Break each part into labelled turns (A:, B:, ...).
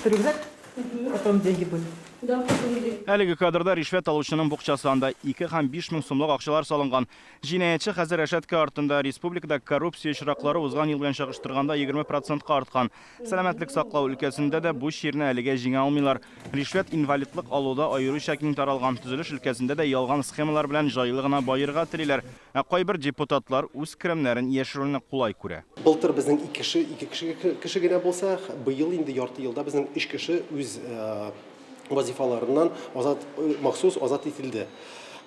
A: Рюкзак, в котором деньги были.
B: Да, в котором деньги.
C: Әлеге кадрда ришвәт алучының букчасы, анда 2 һәм 5 мең сумлык акчалар салынган. Җинаятьче хәзер рәшәткә артында. Республикада коррупция очраклары узган ел белән чагыштырганда 20 процентка арткан. Сәламәтлек саклау өлкәсендә дә бу чирне әлегә җиңә алмыйлар. Ришвәт инвалидлык алуда аеруча киң таралган. Төзелеш өлкәсендә дә ялган схемалар белән җайлы гына баерга телиләр. Ә кайбер депутатлар үз керемнәрен яшерүне кулай күрә.
D: Былтыр безнең ике кеше, ике кеше, кеше генә булса, быел инде ярты елда безнең өч кеше үз вазифаларыннан азат, махсус азат ителде.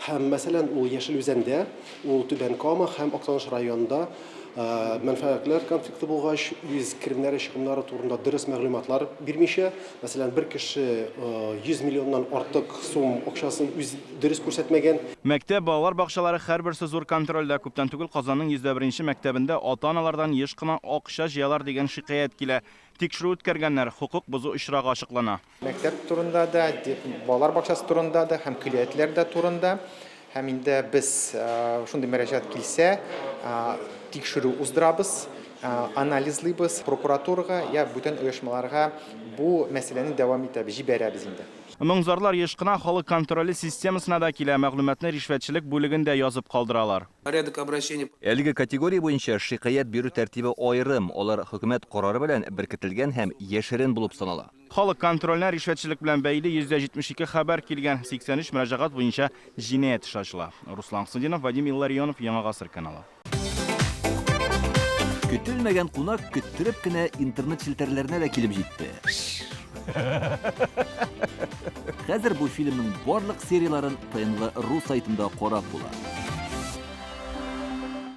D: Һәм, мәсәлән, ул Яшел Үзәндә, ул Түбән Кама һәм Актаныш районында мәнфәгатьләр конфликты булгач, үз керемнәре, чыгымнары турында дөрес мәгълүматлар бирмичә, мәсәлән, бер кеше 100 миллионнан артык сум акчасын үз дөрес күрсәтмәгән.
C: Мәктәп, балалар бакчалары һәрберсе зур контрольдә. Күптән түгел Казанның 101 нче мәктәбендә ата-аналардан еш кына акча җыялар дигән шикаять килә. Тикшерү үткәргәннәр, хокук бозу очрагы ачыклана.
E: Мәктәп турында да, балалар бакчасы турында да һәм көллиятләр дә турында. Һәм инде без шундый мөрәҗәгать килсә, тикшерү уздырабыз, анализлыйбыз, прокуратурага я бүтән оешмаларга бу мәсьәләне дәвам итәбез, җибәрәбез инде.
C: Моң-зарлар еш кына халык контроле системасына да килә, мәгълүматны ришвәтчелек бүлегендә язып калдыралар.
F: Порядок обращения.
G: Әлеге категория буенча шикаять бирү тәртибе аерым, алар хөкүмәт карары белән беркетелгән һәм яшерен булып санала.
C: Халык контроленә ришвәтчелек белән бәйле 172 хәбәр килгән, 83 мөрәҗәгать буенча җинаять эше ачыла. Руслан Хөснетдинов, Вадим Илларионов, Яңа Гасыр каналы.
G: Көтелмәгән кунак көттереп кенә интернет челтәрләренә дә килеп җитте. Хәзер бу фильмның барлык серияләрен ТНВ ру сайтында карап була.